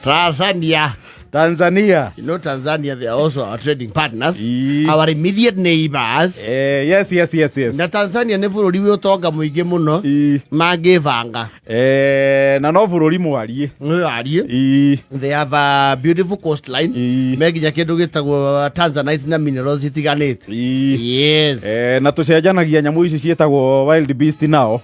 Tanzania. Tanzania. You know Tanzania, they are also our trading partners, Ii. our immediate neighbors. Yes. Na Tanzania nĩ bũrũri wĩ ũtonga mũingĩ mũno. Ii. Mangĩbanga. Na no bũrũri mwariĩ. Nĩwariĩ. They have a beautiful coastline. Ii. Me nginya kĩndũ gĩtagwo Tanzanite na minerals itiganĩte. Yes. Na tũcenjanagia nyamũ ici ciĩtagwo wild beast nao.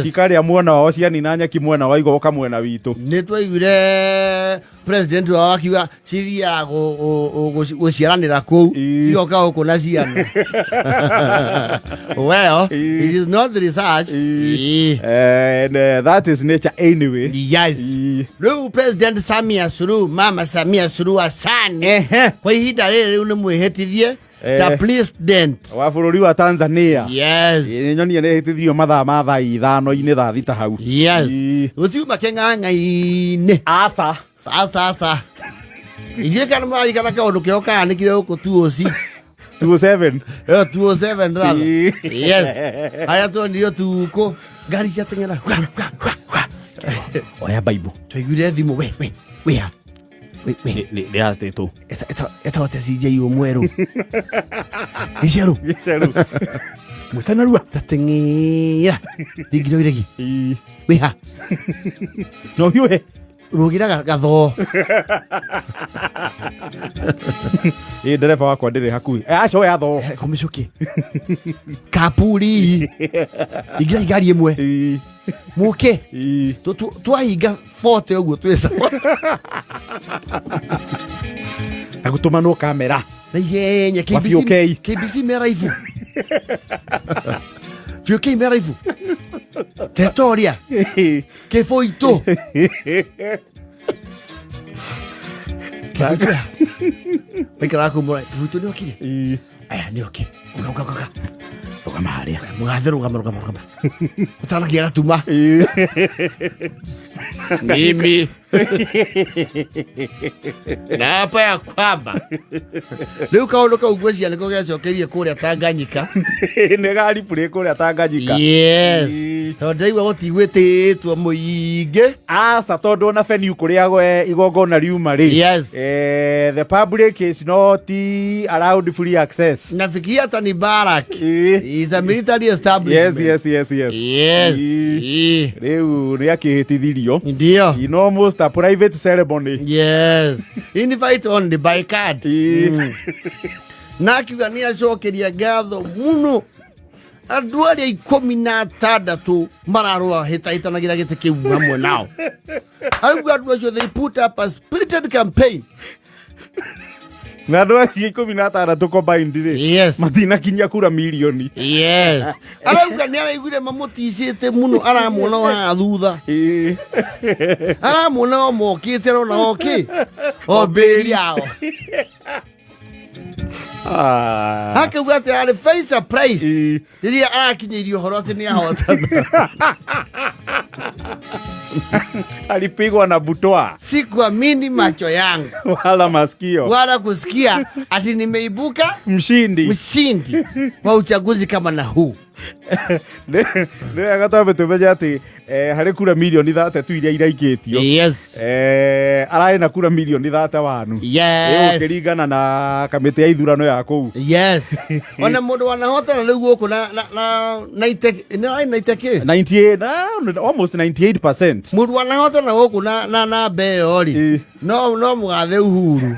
Cikarĩa mwena wao, cianina nyeki mwena wa igoka mwena witũ. Nĩ twaiguire president wao akiuga cithiaga gũciaranĩra kũu, cigoka gũkũ na ciana. Well, it is not research. And that is nature anyway. Yes. Rĩu President Samia Suluhu, Mama Samia Suluhu Hassan, kwa ihinda rĩrĩ rĩu nĩ mwĩhĩtithie ta president wa bũrũri wa Tanzania. Yes. Ĩ, nyonie nĩ hĩtithio mathaa ma thaa ithano-inĩ, thaa 6 hau. Yes. Gũtiuma kĩng'ang'a-inĩ. Aca. Sasa ithuĩ kana mũrarikana kaũndũ kĩo kahanĩkire gũkũ 206? 207. 207 rather. Yes, harĩa tuonirio tukũ ngari ciateng'era. Hwa, hwa, hwa, hwa. Oya Bible. Twaiguire thimũ, we we we ha we we. Nĩ yacitĩtwo. Etawa CJ mwerũ gĩcerũ. Gĩcerũ mwĩtanarua. Tateng'era thingiro iregi. Wĩ ha? No hiũhe. Rũgira gathoo. Ĩ, ndereba wakwa ndĩrĩ hakuhĩ. Aca, oya thoo. Kũmĩcuki kapuri ingira ngari ĩmwe mũke. Twahinga 40 ũguo twĩ sawa. Na gũtũmanwo kamera. Na ihenya. Wa KBC. BOK. KBC meraibu BOK meraibu tetoria kĩbũitũ kĩbũitũ ya waikaraga kũu mũra kĩbũitũ nĩ okire. Aya nĩ oke, ũka ũka ũka. Rũgama harĩa. Mũgathe, rũgama rũgama rũgama ũtanagia gatuma. Mimi naapa ya kwamba rĩu kaũndũ kau ngwĩciria nĩko gecokeirie kũrĩa Tanganyika. Nĩ garibũrĩ kũrĩa Tanganyika. Yes, tondũ ndaigua gũtigwĩtĩtwo mũingĩ. Aca, tondũ ona venue kũrĩa igongona riuma rĩ, the public is not allowed free access. Nafikiria hata ni barrack is a military establishment. Yes. Yes. Rĩu nĩ akĩhĩtithirio. Ndio. In almost a private ceremony. Yes, invite only by card. Na akiuga nĩ acokeria ngatho mũno andũ arĩa 16 mararũa hĩtahĩtanagĩra gĩtĩ kĩu hamwe nao. Arauga andũ acio, they put up a spirited campaign. Na andũ acio 16 combined rĩ, matinakinyia kura mirioni. Yes, arauga nĩ araiguire mamũticĩte mũno, aramwona o haha thutha, aramwona o mokĩte, arona okĩ o mbĩri yao. Akauga atĩ arĩ very surprised rĩrĩa arakinyĩirio ũhoro atĩ nĩ ahotana. Alipigwa na butwa. Sikuamini macho yangu wala masikio wala kusikia ati nimeibuka mshindi mshindi wa uchaguzi kama na huu. Nĩ wega twambe tũmenye atĩ harĩ kura mirioni 32 iria iraikĩtio, ararĩ na kura mirioni 31. Ũkĩringana na kamĩtĩ ya ithurano ya kũu. Yes, ona mũndũ wanahotana rĩu gũkũ na nĩ na ite kĩ? 98, almost 98%. Mũndũ wanahotana gũkũ na namba ĩyo rĩ, no mũgathe Uhuru.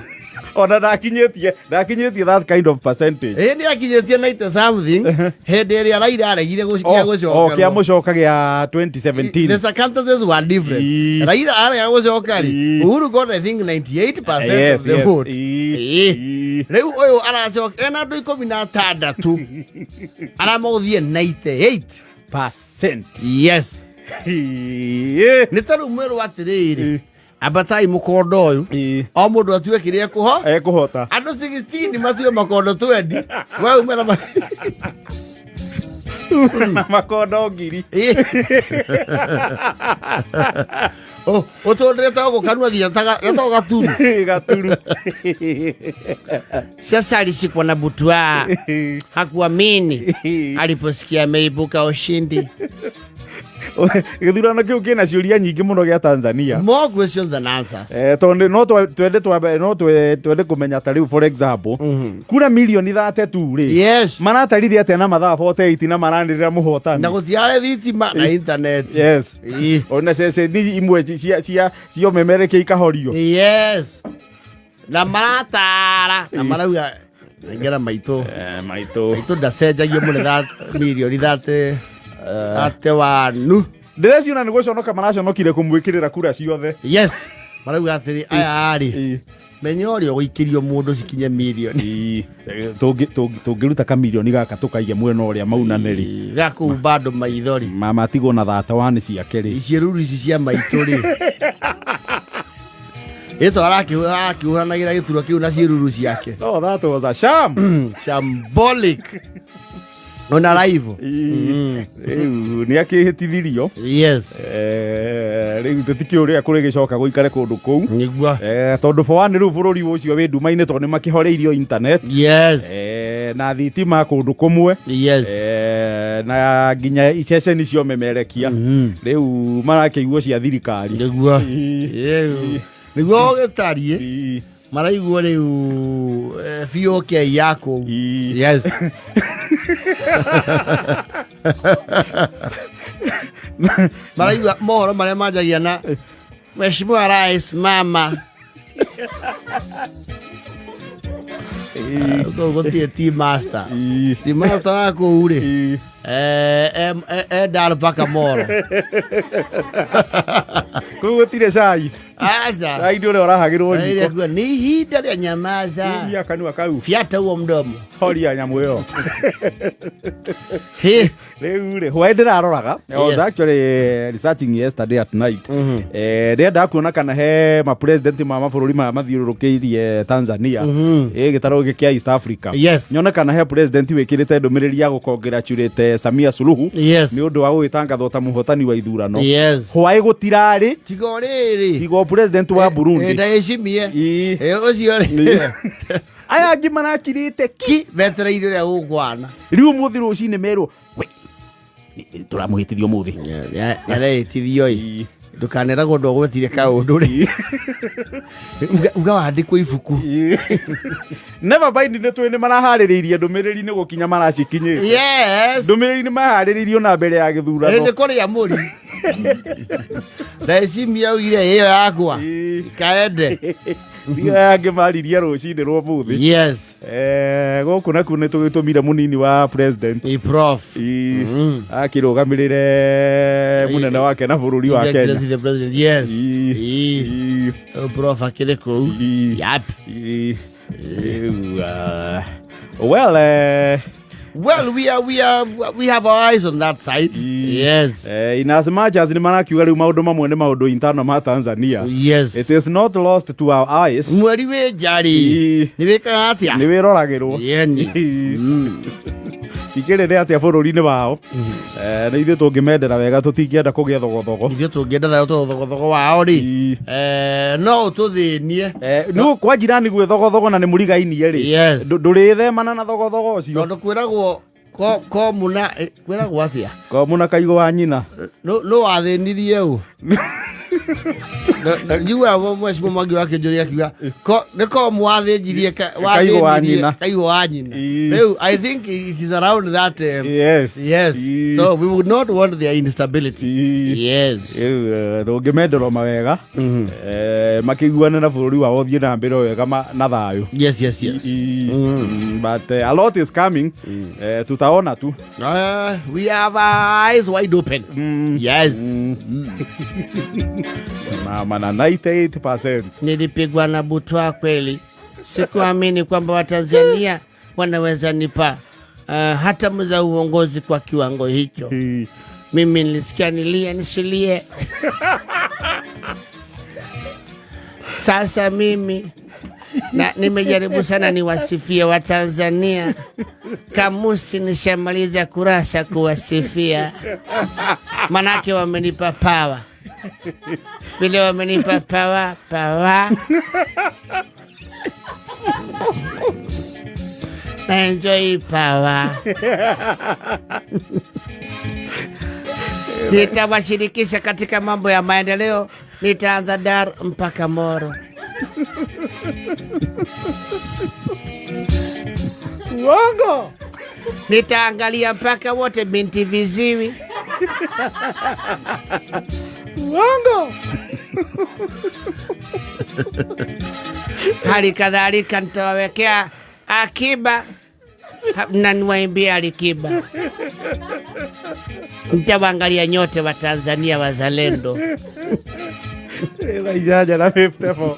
Ona ndakinyĩtie that kind of percentage. Ĩ, nĩ akinyĩtie 90 something hĩndĩ ĩrĩa Raila aregire Oh, gũcokerwo. Kĩa mũcoka gĩa 2017. The circumstances were different. Raila arega gũcoka rĩ, Uhuru got, I think, 98% of the vote. Rĩu ũyũ aracoka ena andũ 16 aramũthie 98 percent. Yes. Nĩ ta rĩu mwĩrwo atĩrĩrĩ, ambatai mũkondo ũyũ, o mũndũ atue kĩrĩa ekũho ekũhota. Andũ 16 matue makondo 20, we ume na na makondo 1000. Oh, ũtũndĩre ta gũkũ kanua nginya getagwo gaturu. Gaturu. Sasa alishikwa na butwa, hakuamini aliposikia ameibuka ushindi. Gĩthurano kĩu kĩna ciũria nyingĩ mũno gĩa Tanzania. More questions than answers. Tondũ no twende twambe no twende kũmenya ta rĩu, for example, kura milioni 32 rĩ, maratarire atĩa na mathaa 48 na maranĩrĩra mũhotani? Na gũtiarĩ thitima na internet. Ona ceceni imwe cia ũmemerekia ikahorio. Yes, na maratara na marauga ngera maitũ. Maitũ. Maitũ ndacenjagia mũne milioni 31. Ndĩreciona nĩ gũconoka maraconokire kũmwĩkĩrĩra kura ciothe. Yes, marauga atĩrĩ, aya rĩ, menya ũrĩa ũgũikĩrio mũndũ cikinye milioni. Tũngĩruta kamirioni gaka tũkaige mwena ũrĩa maunane rĩ, gakũu bado maithori. Mama atigwo na 31 ciake rĩ. Ciĩruru ici cia maitũ rĩ, ĩto arakĩhũranagĩra gĩturwa kĩu na ciĩruru ciake. No, that was a sham. Shambolic on arrival. Rĩu nĩ akĩhĩtithirio. Rĩu tũtikĩũĩ ũrĩa kũrĩgĩcoka gũikare kũndũ kũu. Nĩguo. Tondũ for one rĩu bũrũri ũcio wĩ nduma-inĩ tondũ nĩ makĩhoreirio internet na thitima kũndũ kũmwe, na nginya iceceni cia ũmemerekia rĩu marakĩiguo cia thirikari. Nĩguo. Nĩguo gĩtariĩ. Maraiguo rĩu BOK ya kũu. Yes, maraigua mohoro marĩa manjagia na Mheshimiwa Rais mama. Kũu gũtirĩ tea master. Tea master wa kũu rĩ, enda mpaka moro. Kũu gũtirĩ cai. Aca. Cai nĩ ũrĩa ũrahagĩrwo Ĩrĩa riko. kuga nĩ ihinda rĩa nyamaza. Iria kanua kau. Fyata huo mdomo. Horia nyamũ ĩyo. Hĩ. Rĩu rĩ, hwaĩ ndĩraroraga, I was actually researching yesterday at night. Ndĩrendaga kuona kana he mapresident ma mabũrũri maya mathiũrũrũkĩirie Tanzania, gĩtarũ gĩkĩ kĩa East Africa, nyone kana he president wĩkĩrĩte ndũmĩrĩri ya gũcongratulate Samia Suluhu nĩ ũndũ wa gũgĩtangathwo ta mũhotani wa ithurano. Hwaĩ gũtirarĩ. Tiga rĩrĩ. Tiga president wa Burundi. Ndaheshimie. Ũcio rĩ, Aya angĩ marakirĩte ki metereire ũrĩa gũkwana. Rĩu ũmũthĩ rũcinĩ merwo we tũramũhĩtithia ũmũthĩ. Nĩarehĩtithio ĩ, ndũkaneragwo ndũgwetire kaũndũ rĩ, uga wandĩkwo ibuku. Never mind, nĩ tũĩ nĩ maraharĩrĩirie ndũmĩrĩri, nĩ gũkinya maracikinyĩte. Ndũmĩrĩri nĩ maharĩrĩirio na mbere ya gĩthurano. Nĩ kũrĩa mũri ndaheshimia augire ĩyo yakwa kaende. Ndio aya angĩ maririe rũcinĩ rwa ũmũthĩ. Gũkũ nakuo nĩ tũgĩtũmire mũnini wa president. I prof. Akĩrũgamĩrĩre mũnene wake na bũrũri wa His Kenya. Excellency the President, yes. Prof akĩrĩ kũu. Yep. Rĩu, well, Well, we have our eyes on that side. Yes. In as much as nĩ marakiuga rĩu maũndũ mamwe nĩ maũndũ internal ma Tanzania, it is not lost to our eyes. Mweri wĩ njarĩ. Nĩ wĩkaga atĩa? Nĩ wĩroragĩrwo. Yeni. Ikĩrĩ nĩ atĩa bũrũri-inĩ wao. Na ithuĩ tũngĩmendera wega tũtingĩenda kũgĩa thogothogo. Ithuĩ tũngĩenda thayũ tondũ thogothogo wao rĩ, no ũtũthĩnie. No kwa jirani gwĩ thogothogo na nĩ mũrigainie rĩ, ndũrĩthemana na thogothogo ũcio. Tondũ kwĩragwo ko mũna, kwĩragwo atĩa? Ko mũna kaigũ wa nyina. No wathĩnirie ũ? Njiguaga mwecimu Mwangi wa Kĩnjũri akiuga nĩ ko mwathĩnjirie Kaigũ wa wathĩnirie nyina. kaigũ wa nyina. Rĩu I think it is around that, yes. So we would not want their instability. Yes. Rĩu, tũngĩmenderwo mawega, makĩiguane na bũrũri wao ũthiĩ na mbere wega na thayũ. Yes. But a lot is coming. Tutaona tu. We have our eyes wide open. Yes. Mama na 98%. Nilipigwa na butwa kweli. Sikuamini kwamba Watanzania wanaweza nipa hatamu za uongozi kwa kiwango hicho. Mimi nilisikia nilie nisilie. Sasa mimi na nimejaribu sana niwasifie Watanzania. Kamusi nishamaliza kurasa kuwasifia. Manake wamenipa power. Vile wamenipa power, power. Na enjoy power. Nitawashirikisha katika mambo ya maendeleo. Nitaanza Dar mpaka Moro. Uongo. Nitaangalia mpaka wote binti viziwi. Uongo. Hali kadhalika nitawawekea akiba na niwaimbia Alikiba. Nitawaangalia nyote wa Tanzania wazalendo. Thaa 8:54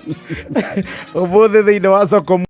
ũmũthĩ thĩinĩ wa soko.